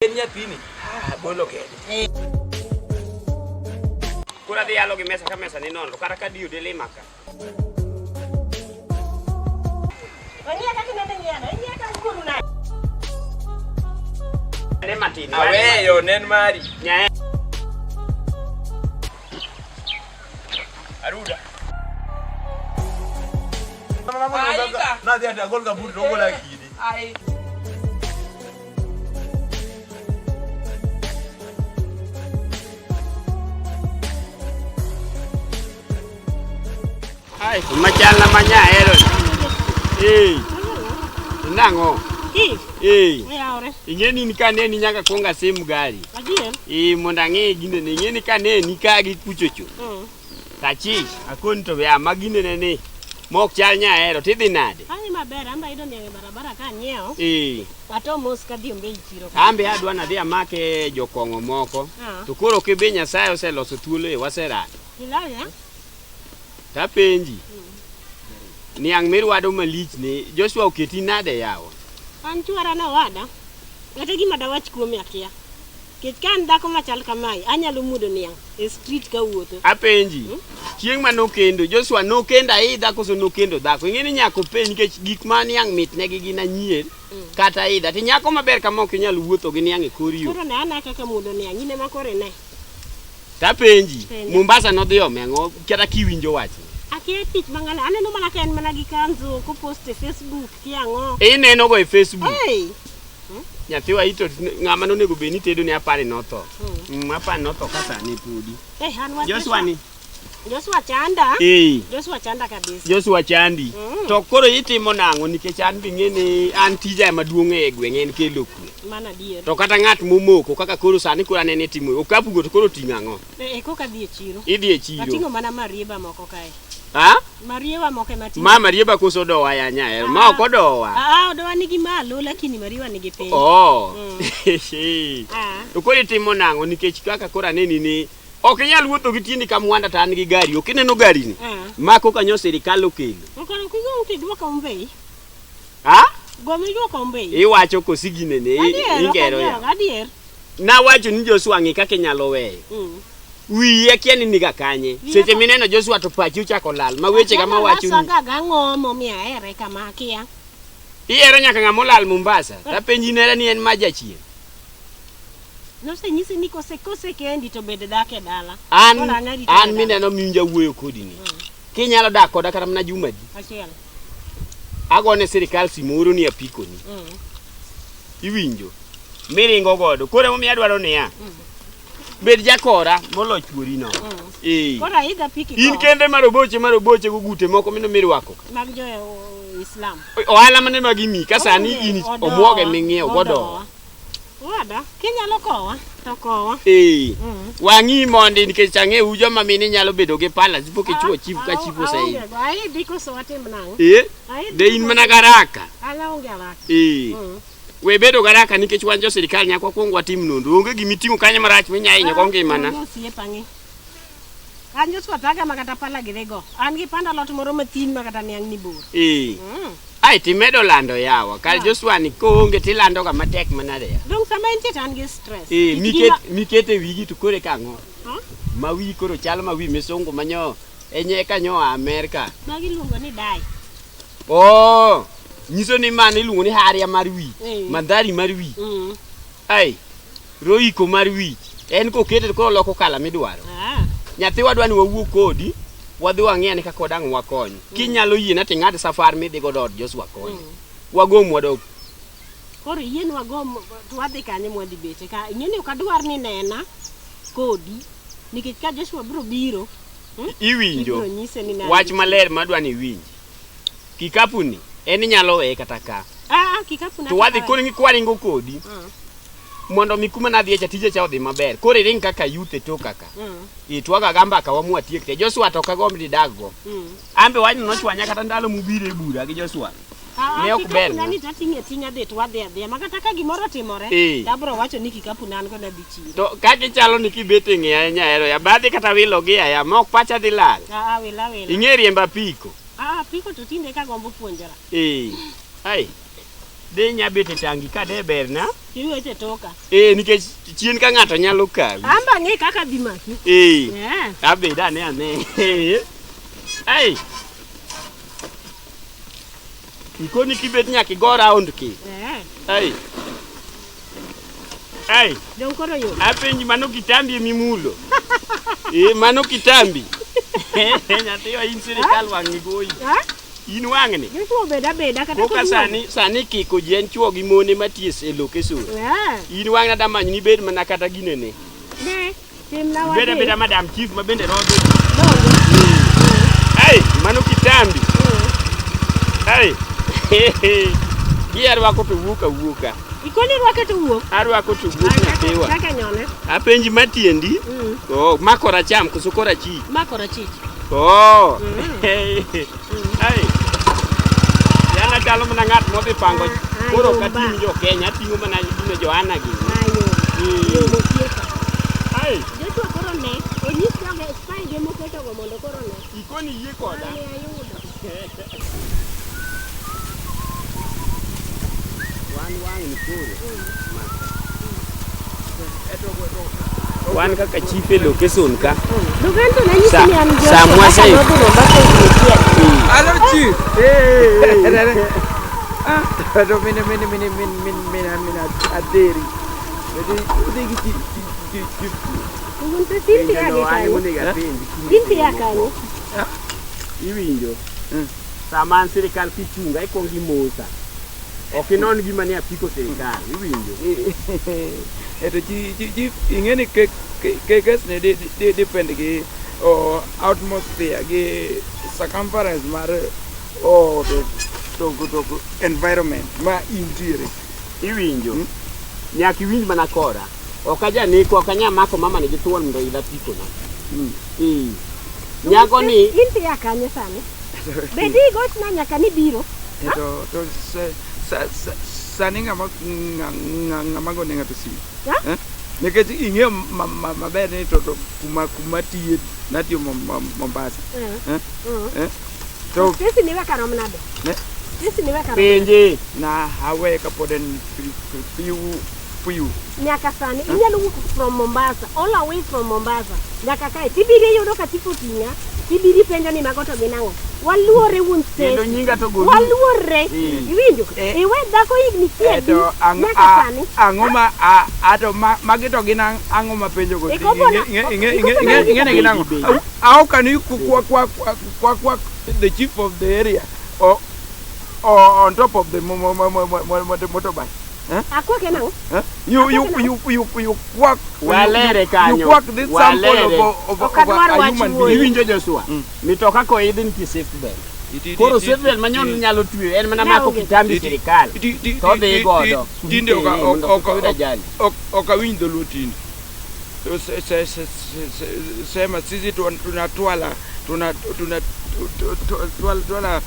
En nyathini. Ah, bolo kende. Koro adhi yalo gi mesa ka mesa ni nono kata ka diyo delima ka. Ong'iya kaka inende ng'iyano, ing'iya ka wuoru nade? Ne matin. Aweyo nen mari. Nyae. Aruda. Aika. Nadhi ati agol kaburi to ogola kidi. Ai. Ai, machalna ma nyahero. Eh. Nang'o? Chief, Eh. oyawre. Ing'e ni in kaneni nyaka kuong asim gari. Adier. Eh, mondo ang'e ginene. Ing'e ni kaneni ka gi kuchocho. Tachich, akoni to ya maginene ni. Mok chal nyahero, tidhi nade? Adhi maber, an be ayudo niang' e barabara ka anyiewo. Eh. Ato mos kadhi Ombe e chiro. ka. An be adwa nadhi amake jokong'o moko. Ah. To koro kibe Nyasaye oseloso thuolo e waserado. Ilal ya? Tapenji. Niang' mirwado malich ni Joshua oketi nade yawa? An chwara nowada. Kata gima dawach kuome akia. Nikech ka an dhako machal kamae, anyalo muodo niang' e street kawuotho. Apenji. Chieng' ma nokendo Joshua nokendo aidha koso nokendo dhako? Ing'e ni nyaka openj nikech gik ma niang' mitnegi gin anyier kata aidha. To nyako maber kama ok inyal wuotho gi niang' e kor yo. Koro ne ane kaka muodo niang', in ema koro ine. Tapenji, Penja. Mombasa nodhi ome ang'o kata kiwinjo wachni? Akia tich ma ng'ano, aneno mana ka en mana gi kanzu, kopost e Facebook, kia ang'o. Ineno go e Facebook. Hey! Nyathiwa ito ng'ama nonego bed ni tedo ni apani notho. Apani notho ka sani podi. Eh, an wach Joshua ni. Joshua chanda. Eh. Joshua chanda kabisa. Joshua chandi. To koro itimo nang'o nikech an be ing'e ni an tija ema duong' e gweng' en kelo kwe. Mano adier. To kata ng'at momoko kaka koro sani koro anene itimo okapu go to koro oting'o ang'o? Eh, koka adhi e chiro. Idhi e chiro. Ating'o mana marieba moko kae. Ha? Mariewa moko ema ating'o. Ma marieba koso odowa ya nyaero. Ma ok odowa. Ah, odowa nigi malo lakini mariewa nigi piny. Oh. Ah. To koro itimo nang'o nikech kaka koro aneni ni ok inyal wuotho gi tiendi ka mwanda to an gi gari. Ok ineno gari ni? Ah. Ma koka nyo sirikal okelo. Okoro kigong to iduoka Ombei. Ha? Gom iduoka Ombei. Iwacho kosi ginene Adier, ok ingero ya. adier, adier. Nawacho ni Joshua ng'i kaka inyalo weyo. Wiyi akia ni niga kanye. Wiya Seche ka- mineno Joshua to pachi ochako lal. Ma weche kama wacho ni. Asaga gang'o momiyo ahere kama akia. Ihero nyaka ng'ama olal Mombasa. Tapenji nera ni en ma jachien. Nosenyisi ni kose kose kendi to bed dak e dala. An Koro an arito an e dala. mineno miwinja wuoyo kodi ni. Kinyalo dak koda kata mana juma adi. Achiel. Agone sirikal simu oro ni apiko ni. Iwinjo. Miringo godo. Koro emomiyo adwaro niya. Bed jakora molo chuori no. Eh. Koro aidha piki In ko kende maroboche maroboche gogute moko mino mirwako. ka. mag jo Islam. Ohala mane ma gimi ka sani Onge, in odowa, omuoge ming'iewo godowa. odowa. Wada, kinyalo kowa to kowa. Eh. Wang'i mondi nikech ang'e u joma mine nyalo bedo gi pala pok ichuo chief ka chief oseidho. Aonge go, aidhi koso watim nang'o? Eh. Aidhi De in koso- mana garaka. An aonge haraka. Eh. We bedo garaka nikech wan jo sirikal nyaka wakwong watim nonro. Onge gimiting'o kanyo marach minya hinyo go ngimana. Onge osiepa ng'i. An Joshua taga ma kata pala gi dhigo. An gi panda lot moro mathin ma kata niang' ni bor. Eh. Ai timedo lando yawa. Kar Joshua ni koonge tilando ga matek manade ya. Dong' sama entie to an gi stress. Eh, Kik miket gima- mikete wigi to kore kang'o? Ha? Ma wiyi koro chal ma wi misungu manyo enye kanyo a Amerka. Magi iluongo ni dye. Oh, nyiso ni mano iluongo ni haria mar wich, Eh. mandhari mar wich. Ai, roiko mar wich. En kokete to koro loko kala midwaro. Ah. Nyathiwa dwa ni wawuo kodi, wadhi wang'i ane kaka wadang' wakony. Kinyalo yiena to ing'ad safar midhi godo od Joshua koni. Wagom wadog. Koro yienwa gom to wadhi kanye mwadhi bete ka ing'e ni ok adwar ni nena kodi nikech ka Joshua biro biro Iwinjo. ibiro nyise ni ne Wach maler madwa ni iwinji. Kikapu ni en inyalo weye kata ka. Ah, ah, kikapu na To wadhi koro ing'i kwaringo kodi. Mondo mi kuma nadhiye cha tije cha odhi maber. Koro iring kaka youth e toka ka. Itwaga ga mbaka wa mwatiek te. Joshua to kagomb ni dag go. An be wachno nochwanya kata ndalo mubiro e bura gi Joshua. Ne ok ber na. Nani tating'e ting'a dhi to wadhi adhiya ma kata ka gimoro otimore Eh. to abiro wacho ni kikapu na an go nadhi chiro. To kaka ichalo ni kibet e ng'eya nyahero ya badhi kata wilo gi aya ma ok pacha dhi lal. Ah, ah, wila wila. Ing'e riembo apiko. Ah, apiko to tinde ka gombo puonjora. Eh. Ai. De nya bet e tangi ka de berna. Iwete toka. Eh, nikech chien ka ng'ato nyalo kawi. Amba ng'e kaka dhi maki. Eh. Eh. Abed ane ane. Ai. Ikoni kibet nyaka igo round ki. Eh. Ai. Ai. Dong koro yo. Apenji mano kitambi emimulo. Eh, mano kitambi. Nyathiwa in sirikal wang'ni goyi. Ha? In wang'ni. Joshua obed abeda kata Koka kawuono. sani sani kiko ji en chuo gi mon ema tiyo e location. Eh. In wang'na damany ni bed mana kata ginene. Ne, timna Ibed wadhi. abeda madam chief ma bende rodho. Donge. Ai, mano kitambi. Ai. Gi arwako to wuok awuoka. Ikoni rwake to wuok. Arwako to wuok nyathiwa. Kaka nyone. Apenji matiendi. Oh, ma koracham koso korachich? Ma korachich. Oh. Ai. Yana chalo mana ng'at modhi pango. Ah, Koro ok ayomba. ating' jo Kenya, ating'o mana gine Johana gi. Ayo. Yo motieko. Ai, Joshua koro ne, onyis joge spy ge moketogo mondo koro ne. ikoni yie koda. Ne ayudo. Wan wang'ni koro. Wan kaka chief e location ka. Dugento nanyisi Sa- ni an Joshua. sa kaka mwase- nodhi Mombasa higni achiel. Alo chief. Ah, to mine mine mine mine mine mine mine aderi. Bedi udhi gi chi chi chi chi. Wuon to Cynthia gi An kanyo. monego apenji. Cynthia kanyo. Iwinjo? Sama an sirikal kichunga ikwongo imosa. Ok inon gima ne apiko sirikal, iwinjo? Eto chi chi chi ing'e ni ke ke kes ne di di depend gi o atmosphere gi circumference mar o to to to environment ma intiere. Iwinjo? Nyaka iwinj mana kora. Ok ajaneko, ok anya mako mama ni gi thuon mondo oidh apikona. Eh. Nyako ni Cynthia kanyo sani. Bedi igochna nyaka ni biro. To to sa sa sani ng'ama ng'ama gone ng'ato simu. Ha? Eh? Nikech ing'eyo maber ni to to kuma kuma tiye natiyo Mombasa. Eh. Eh? Mm. Eh? To Stacy niwe karom nade? Ne? Stacy niwe karom. penje. na aweye kapod en piu piu. Nyaka sani inyalo wuok from Mombasa, all away from Mombasa. Nyaka kae tibiro iyudo ka chief oting'a, tibiro ipenjo ni mago to gin ang'o. Waluore wuon Kendo Stacy. nyinga to golu. Waluore. Mm. Iwinjo? Eh. Iwe dhako higni Eh, piero to abich nyaka sani. ang'o ma ato magi to gin ang'o ma penjo go? Ikobona- Ing'e ni gin ang'o? Beji, How can you kwa kwa kwa kwa the chief of the area or on top of the motorbike? Akwake nang'o? Huh? You you you you you quack Walere you, kanyo. you quack this sample Walere. of Ok adwar a wach human wuoyi. being. Iwinjo Joshua? Mitoka koidhi nitie safe belt. Koro safe belt manyono nyalo tweyo en mana mako Naonge. kitambi sirikal. To odhi godo. Tinde ok Mondo kik oyud ajali. ok awinj dholuo tinde. To sema sisi tunatwala tuna tuna twala twala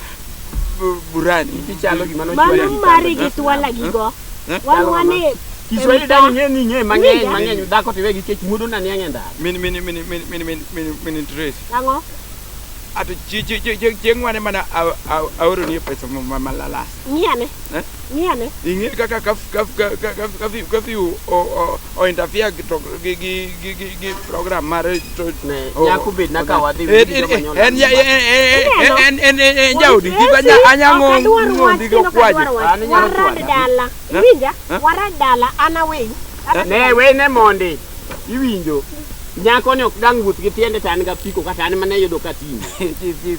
burani. Ichalo gima nochwalo Mano e mari kitanda. gi twala gigo. Eh? Wan wane Kiswahili dang' ing'e ni ing'e mang'eny Winja? mang'eny dhako to iwe gi kech muodo na niang' e ndara. Min min min min min min min min Tracy. ang'o? Ato chi chi chi chieng' mane mana aoroni pesa malalas. Ng'iane. Eh? Ng'iane. Ing'e kaka kafyu o interfere gi to gi gi gi gi gi program mar to Ne, o- nyako bed na ka wadhi En winjo joma nyola en Ineno? en en en jaodi gi Stacy, anya ok adwar wach ng'ondi kendo ok kwaje. adwar wach. An inyalo Warad chwada. dala. Eh? Iwinja? Eh? Warad dala an aweyi. Ne wene mondi. Iwinjo. Nyako ni ok dang' wuoth gi tiende to an gi apiko kata an mana yudo ka ting'o.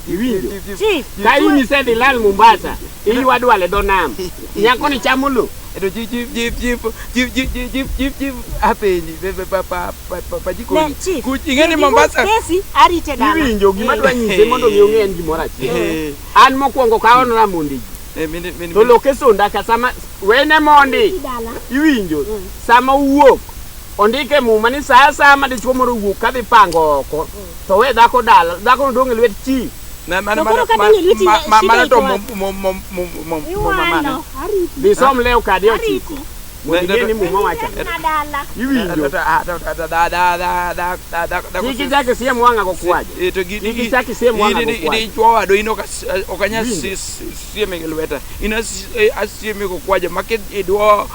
Iwinjo? Chief. Ka in isedhi lal Mombasa, iywa dwal e dho nam. Nyako ni chamo lo. To chief chief chief chief chief chief chief chief chief chief apenji pe pa pa pa pa pa Ne, jikoni. chief. Kuch ing'e ni Mombasa. Stacy arite dala. Iwinjo gima dwa nyise mondo mi ong'e en gimoro achiel. Eh, An mokwongo kaonora mondi ji. eh, min min To location daka sama wene mondi. Ariti dala. Iwinjo. Sama owuok ondike muma ni sa asaya ma dichuo moro owuok kadhi pango oko to we dhako dala dhako no dong' e lwet chief. Na mana To koro mana ka dong' e lweti, shida mana to iko mo mo mo mo mo mo mama. Iwalo. Ariti. Dhi som lew kadi ochiko. Ariti. Mondo ing'e ni muma wacho. Na dala. Iwinjo. Kik ichak isiem wang'a go kwajo. To gi Kik ichak isiem wang'a go kwajo. Ichwo wadu in ok anyal Winjo. sieme gi lweta. In asiemi go kwajo ma kidwo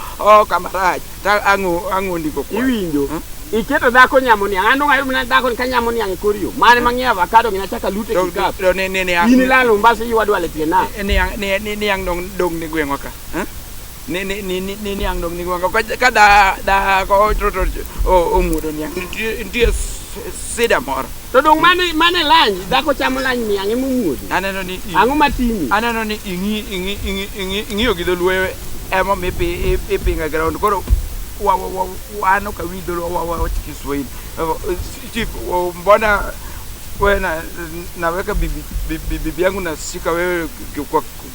kama rach to ang'o ndiko kwajo. Iwinjo. Iketo dhako nyamo niang'. An dong' ayudo mana dhako ni ka nyamo niang' e kor yo. Mane mang'iewo avocado gina chaka lute To kikapu. to ne ne ne In ilal Mombasa iywa dwal e tie nam. niang' niang' dong' ni gweng'wa ka. Ni ni ni ni niang' dong' ni gweng'wa ka ka da dhako to to omuodo niang' nitie sida moro. To dong' mane mane lanj, dhako chamo lanj niang' ema omuodo. Aneno ni Ang'o matimi? Aneno ni ing'i ing'i ing'i ing'i ing'iyo gi dholuo ema omiyo ipinga ground koro wan ok awinj dholuo wawach Kiswahili. Chief, mbona wewe naweka bibi yangu nashika wewe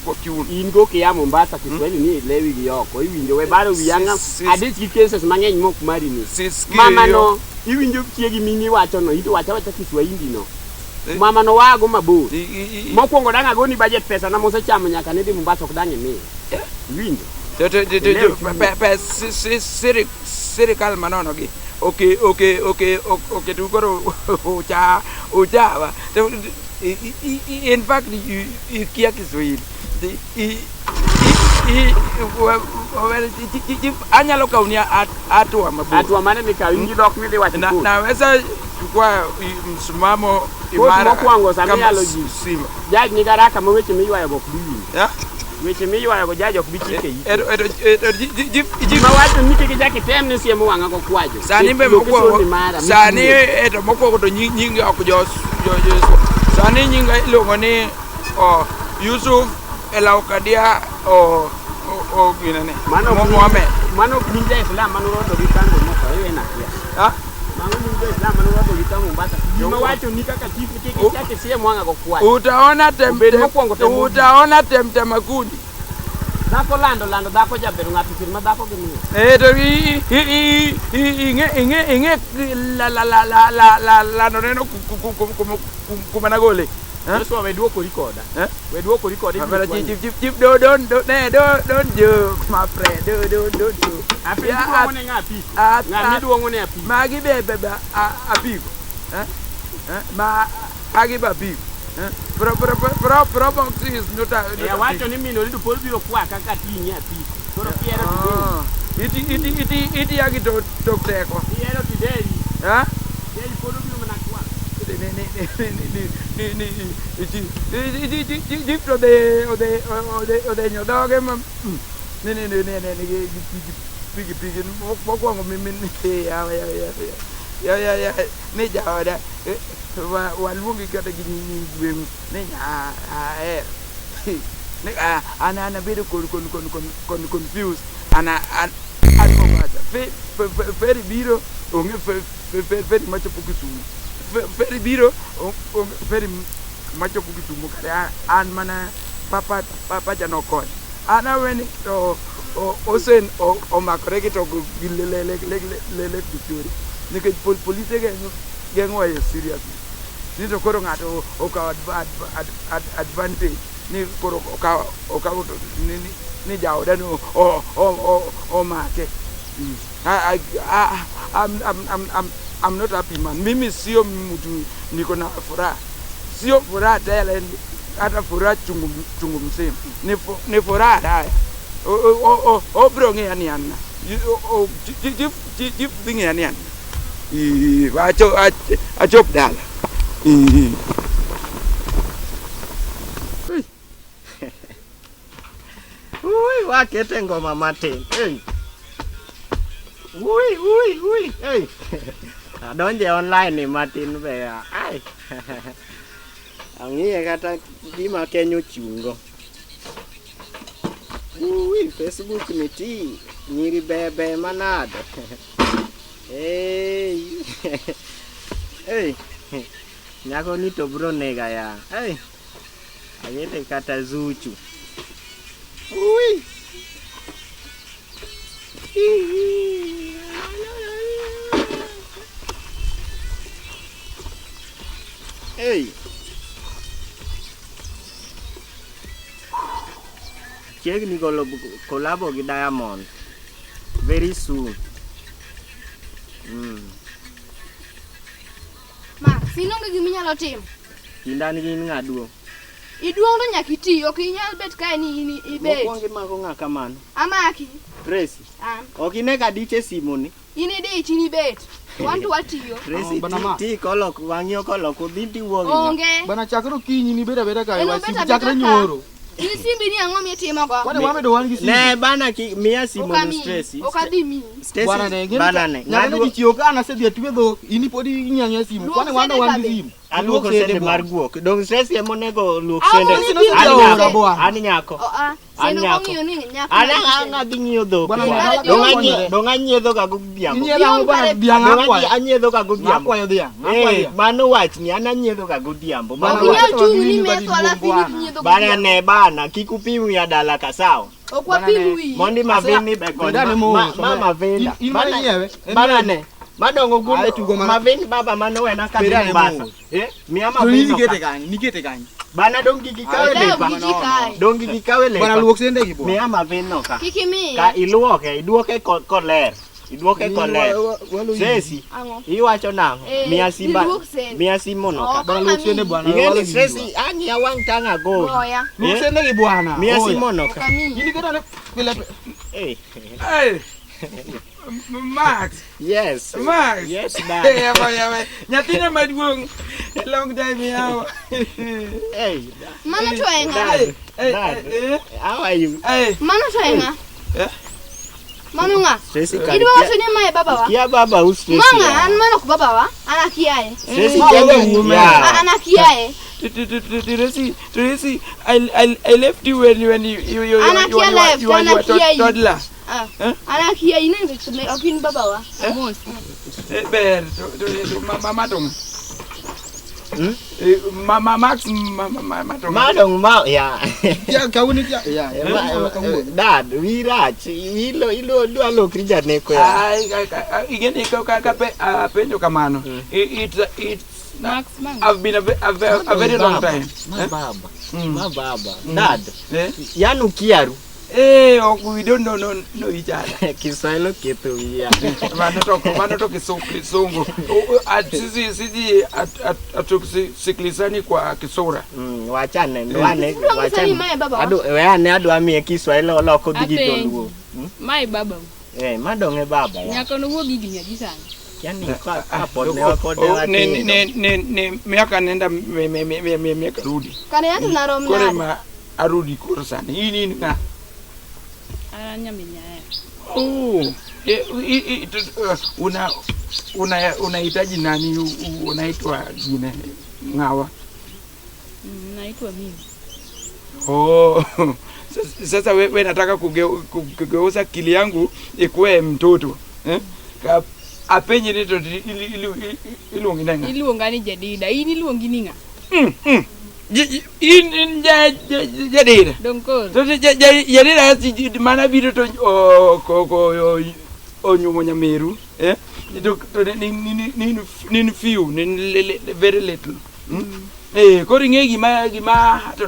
kwa kiuno? In go kia Mombasa Kiswahili ni lewi gi oko. Iwinjo we baro wiya ng'a adich gi cases mang'eny mok mari ni. Mama no iwinjo chiegi mini wacho no ito wacha wacha Kiswahili no. Mama no wago mabor. Mokwongo dang' agoni budget pesa na mosechamo nyaka ne dhi Mombasa ok dang' imiya. Iwinjo? Sirikal manono gi okay okay okay okay to koro ucha uchawa. In fact ikia Kiswahili. Anyalo kawo ni hatua mabor. Hatua mane mikawo in gi dhok midhi wacho koro? Naweza chukua msimamo imara mokwongo sama kama iyalo ji. simba. Judge nigi haraka ma weche miywayogo ok bi winjo. Weche miywayogo judge ok bi chike ite. Gima wacho ni kik ichak item ni siemo wang'a go kwajo. Sani be Location mokwongo ni mara. sani eto mokwongo to nyinga ok jos sani nyinga iluongo ni Yusuf Elaukadia o ginene Mano ok Mohamed. Mano ok nying ja-Islam mano rwako gi kango moko iwena kia. Mano nying ja-Islam mano rwako gi kango Mombasa. Gima wacho ni kaka chief ni kik ichak isiem wang'a go kwajo. Utaona tem Obed mokwongo tem utaona temtemakundi. Dhako lando lando dhako jabedo ng'ato kir ma dhako gi miyo. To ing'e ing'e ing'e la la la la la la lando neno kuma nagole. Joshua we duokori koda. We duokori koda. But chief chief chief don't don't don't don't joke my friend, don't don't joke. Apiko iduong'o ne ng'a apiko? Ng'a miduong'o ne apiko? Magi be be apiko. Ma agi be apiko. Pro pro pro pro box is not a. Awacho ni min Orido pod biro kwaka ka ting'e apiko. Koro kihero to Iti iti iti iti agi to tok teko. Ihero to ideri. Ha? Ideri pod obiro mana kwaka. Ni ni ni ni ni ni iti iti iti ode ode ode ode nyodoge ma ni ni ni ni ni gi pigi pigi mokwongo min ya ya ya ya ya ya ni jaoda waluongi kata gi nying gweng'u ni ahero ni an an abedo kon kon kon kon kon confused an an an Mombasa ferry biro onge ferry machopo Kisumu ferry biro onge ferry machopo Kisumu kare an mana papa pacha nokonya an aweni to osen omakore gi to gi lele lele Victoria nikech polise geng'o e seriously ni to koro ng'ato okawo advantage ni koro okawo ni jaoda no omake. I'm not happy man. Mimi sio mtu niko na furaha, sio furaha tele, hata furaha chungu chungu mzima ni furaha haya obiro ng'eya ni an chief dhi ng'eya ni an achop dala. Ui, wakete ngoma matin. Ui, ui, ui. Hey. Adonje online ni matin be. Ai. Ang'iye kata gima Kenya ochungo. Ui, Facebook nitie. Nyiri bebe manade. Hey. Hey. Nyako ni to bro nega ya. Hey. Agete kata Zuchu. Ui. Hey. Chiegni golo kolabo gi Diamond. Very soon. Mm. Max, in onge gima inyalo timo. Kinda an gi in ng'a duong'. Iduong' to nyaka iti, ok inyal bet kae ni in ibet. Mokwongo imako ng'a kamano. Amaki. Tracy. An. Ok ine ka dich e simu ni. In idich, in ibet. Wan to watiyo. Tracy, Bana ma. ti kolok wang'i ok olok odhi tiwuok gi ng'a. Onge. Bana chakre okinyi nibedo abeda ka En wa obet simu abeta chakre ka. nyoro. In simbi ni ang'o mitimogo? Kwani wamedo wan gi simu. Ne bana ki miya simu Ok ni amiyi. Tracy. Ok adhi miyi. Stacy, Bwana ne, ng'eni bana ne. nyaka ne Ng'adwa- ji chiew ka an asedhi atwe dhok, in pod ing'iyo ang'iya simu. Luok Kwani wan to sende wan ka gi be. simu. Aluoko Luok sende mar bwana. guok. Dong Stacy ema onego luok Aol sende. ni Stacy pi nosedhi An luok aora nyako. sende. bwana. An nyako. O a, An sende ok nyako. ong'iyo ni nyako An mar ang' adhi ng'iyo dhok. Bwana bwana. dala Dong dala anyi- dong anyiedho ga godhiambo. Inyiedho ang'o bwana? Dhiang' Dong akwayo. anyiedho ga godhiambo. Akwayo dhiang'. Akwayo Eh, dhiang'. mano wachni an anyiedho ga godhiambo. Bana Mano Ok inyal wach. chung' ni Bana metho alafu in bwana. inyiedho Bana godhiambo. ne bana kik upim wiya dala ka sawa. Ok wapim wiyi. Mondi mavin be kony. Dane mos, Ma mavinda. In- in mane nyiewe? En Bana mane- ne. Madongo Ae, tugo guno. mana- Mavin baba mano wena ka dhi Bedane Mombasa. mos. Eh, miya To in mavin. nikete kanye? Nikete kanye? Bana dong gigi kawe Lew lepa. gi ji kae. Dong gigi kawe Bwana lepa. luok sende gi bwana. Miya mavin no ka. Kik imiye. Ka iluoke, iduoke koler. Iduoke koler. Sesi, Ang'o? iwacho nang'o? Eh, Miya simba. iluok sende. Miya simo no ka. Ok Bwana luok sende amiyi. bwana. Ing'e walo ni wiwa. Sesi, ang'iya wang' tang' agoyi. Goya. Luok Eh? sende gi bwana. Miya Oya. simo no Ok ka. amiyi. In iketo ne pile Eh, Hey, Max, Yes. Max. Yes, Hey, dad. yawa, yawa. Nyathina maduong'. Long time yawa. Hey, Mano to e ng'a? Dad. Hey, Dad. eh, How are you? hey. Mano to e ng'a? Eh? Mano ng'a? Tracy kar Idwa wacho ni mae babawa? Kia baba us Tracy. Ma ng'a? An mano ok babawa. An akiaye. Tracy Ma kia baba wuome. Yeah. An akiaye. Tracy, Tracy, I left you when you Ana you kia you left, you ana you were kia yi. toddler. Ah. Eh? An akiaye. In ok in babawa. Mos. Eh, Ber, to mama to ng'a? Hmm? Eh, Mama Max, mama mama to ng'a? Madong ma ya. Ya kawuono kia. Ya. Eh, Dad, wi rach. Ilo ilo dwa lokri janeko ya. Ai, ai, ai, ing'e ni ka apenjo kamano. It's Max Max. I've been a very long time. Ma baba. Mm. Ma baba. Dad, Eh? yanu kiaru. Eh, ok, we don't know each other. Kiswahili oketho wiya. Mano to kisungu. Sisi hatusikilizani kwa kisura. Mm, wachane, wane, Idwa wacho ni wachane. mae babawa? Adu, weane adwa miye Kiswahili oloko dhi gi Apenji. dholuo. Mae babau. Eh, madong e baba ya. Nyako nowuog higni adi sani? Yani ka pod ne pod ne Ne watindo. ne miaka nenda miaka rudi. Kane ato narom Kore nade? ma arudi koro sani. In ng'a? An nyamin nyaya. Oh, una una unahitaji nani? Unaitwa jina ng'awa? Naitwa mimi. Oh, sasa we nataka kugeuza akili yangu ikuwe mtoto eh? Apenji ni to iluongi nang'a? Iluonga ni Jadida. In iluongi ni ng'a? In Jadida. Dong koro. To Jadida mana biro to onyuomo nyameru eh? To nin few, nin very little. Eh, koro ing'e gima to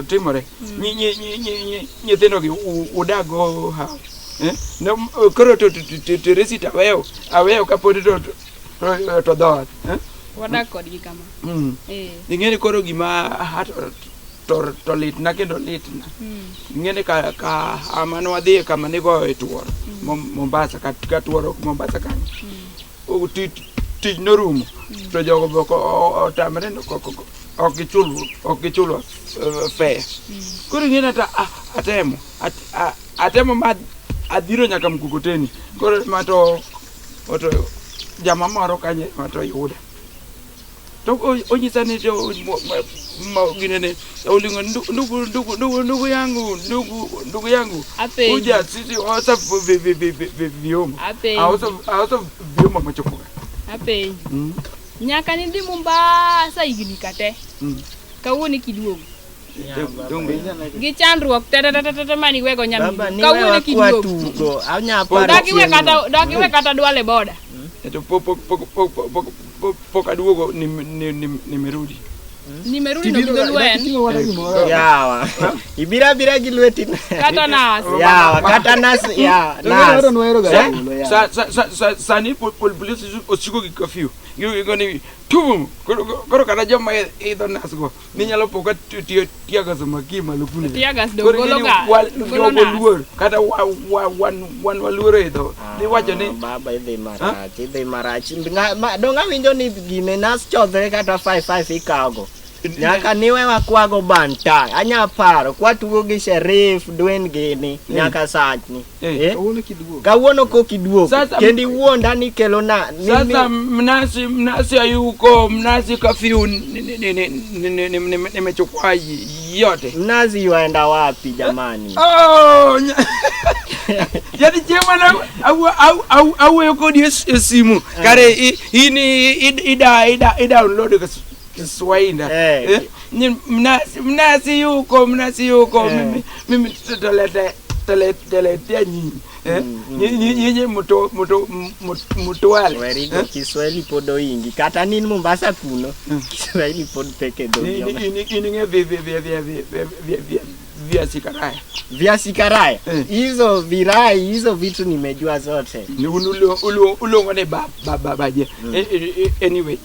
timore. Nyithindo gi udago how? Eh? Koro to Teresi to aweyo kapod to dhoot. Eh? Wadak kodgi kama. Eh. Ing'e ni koro gima to litna kendo litna. Ing'e ni ka mane wadhiye kama nigoyo e tuoro Mombasa ka tuoro Mombasa kanyo. Tich norumo to jogo be otamre ok gichulwa fare. Koro ing'e ni atemo ma adhiro nyaka mkokoteni. Koro ma to jama moro kanyo ma to yuda. To onyisa ni to ginene olingo ndugu yangu ndugu yangu Apenji. uja sisi osa vyombo. Apenji. Aosa vyombo machokoka. Apenji. Nyaka nidhi Mombasa higni ka te. Kawuono kiduogo. Gi chandruok te te te te maniwego Baba nyaminu. ni Kawuono wewa kwa kiduogo. tugo. Anya paro Dak iwe chieng'no. kata dak iwe kata dwale boda. To pok aduogo nimerudi. Nimerudi na kidholuo en. Yawa. Ibira abira gi lweti. Kata nas. Yawa, kata nas, ya, nas. Sa sa sa sa sani polisi osiko gi curfew. Gigo ni tum koro kata joma idho nas go ninyalo po ka tiyo tear gas maki malo kune. Tear gas do Koro golo ing'e ni ga. Golo jogo nas. luor kata wan waluoro idho. Niwacho ni Baba idhi marach, idhi marach. Dong' awinjo ni gine nas chodhre kata 5-5 ikawogo. Nyaka niwe wakwago banta. Anya paro kwatugo gi Sherif Dwen gini nyaka sachni. Eh. Eh? Kawuono kok iduogo. Kendo iwuonda ni kelona ni, Sasa mnasi hayuko, mnasi kafyu nimechukua yote. Mnazi yuaenda wapi jamani? Oh, yani chieng' mana awuoyo kodi e simu kare in i download Kiswahili. Eh. Ni mnasi yuko, mnasi yuko. Mimi tutaletea nyinyi. Nyinyi mutwale. Werigo Kiswahili pod oingi. Kata nin Mombasa kuno, Kiswahili pod pek e dhogi. In ing'e viazi karaya. Viazi karaya. Hizo virai, hizo vitu nimejua zote. Ni uluongo ni babaje. Anyway,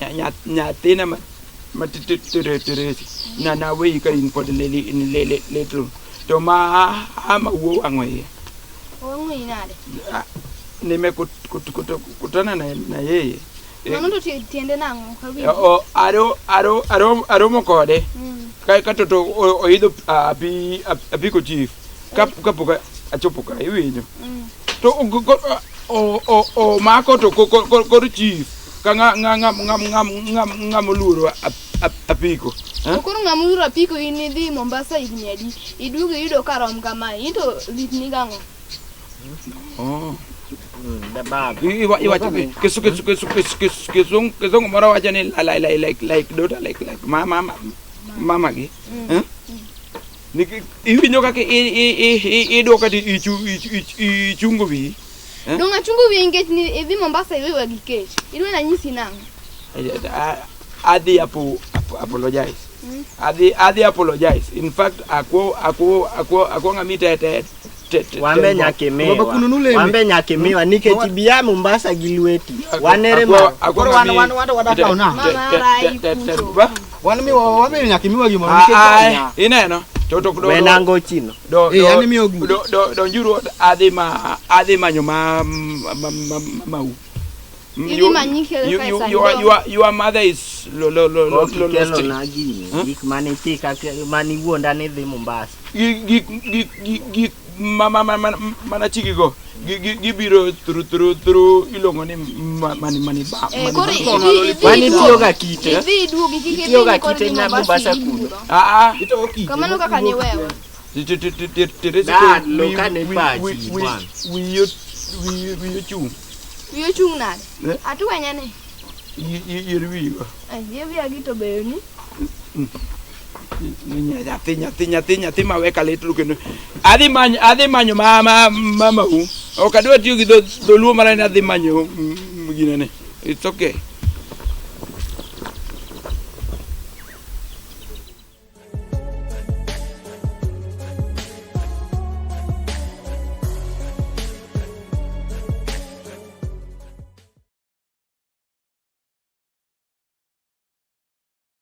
nyathina ma teresi na naweyi ka in pod little to ma ama wuo wang'o iye. Wang'o nade? Nimekutana na yeye. Mano to tiende nang'o? Ok awinjo. Aromo kode ka to oidho apiko chief kapok achopo ka iwinjo to omako to kor chief ka ng'ama oluoro apiko. Koro ng'ama oluoro apiko in idhi Mombasa higni adi? Iduogo iyudo ka rom kamae. In to litni gang'o? Oh. Iwacho kizungu moro wacho ni like daughter like mama gi. Iwinjo kaka idwoka to ichungo wiyi. Dong' achungo wiyi nikech idhi Mombasa iwewa gi kech. Idwa nanyisi nang'o? Adhi apologize. Adhi apologize. In fact, akwo ng'ami te Wambe nyaka imiwa. Wambe nyaka imiwa nikech ibiya Mombasa gi lweti. Wanere ma. Koro wan wadakawo na. Wan miwa wambe nyaka imiwa gimoro nikech ineno to Wenango chino. Donjuru adhi manyo mamau. Idhi manyi kelo kae sani. Your mother is Kok ikelona gini. Gik mane chika mane iwuonda ni idhi Mombasa. Gik mana chikigo gibiro through iluongo ni mani ba. Koro Wan itiyoga kite. Idhi iduogi kik idhi Itiyoga koro kite idhi na Mombasa Mombasa higni kuno. budho. Ah. Kamano kaka ne wewa. Dad, loka ne pachi, bwana. Wiyi ochung'. Wiyi ochung' nade? Eh? Atwenya ni. Yier wiyigo. Ai, yie wiya gi to beyoni. Nyathi ma weka little kendo adhi manyo mamau. Ok adwa tiyo gi dholuo mara ni adhi manyo ginene. It's okay.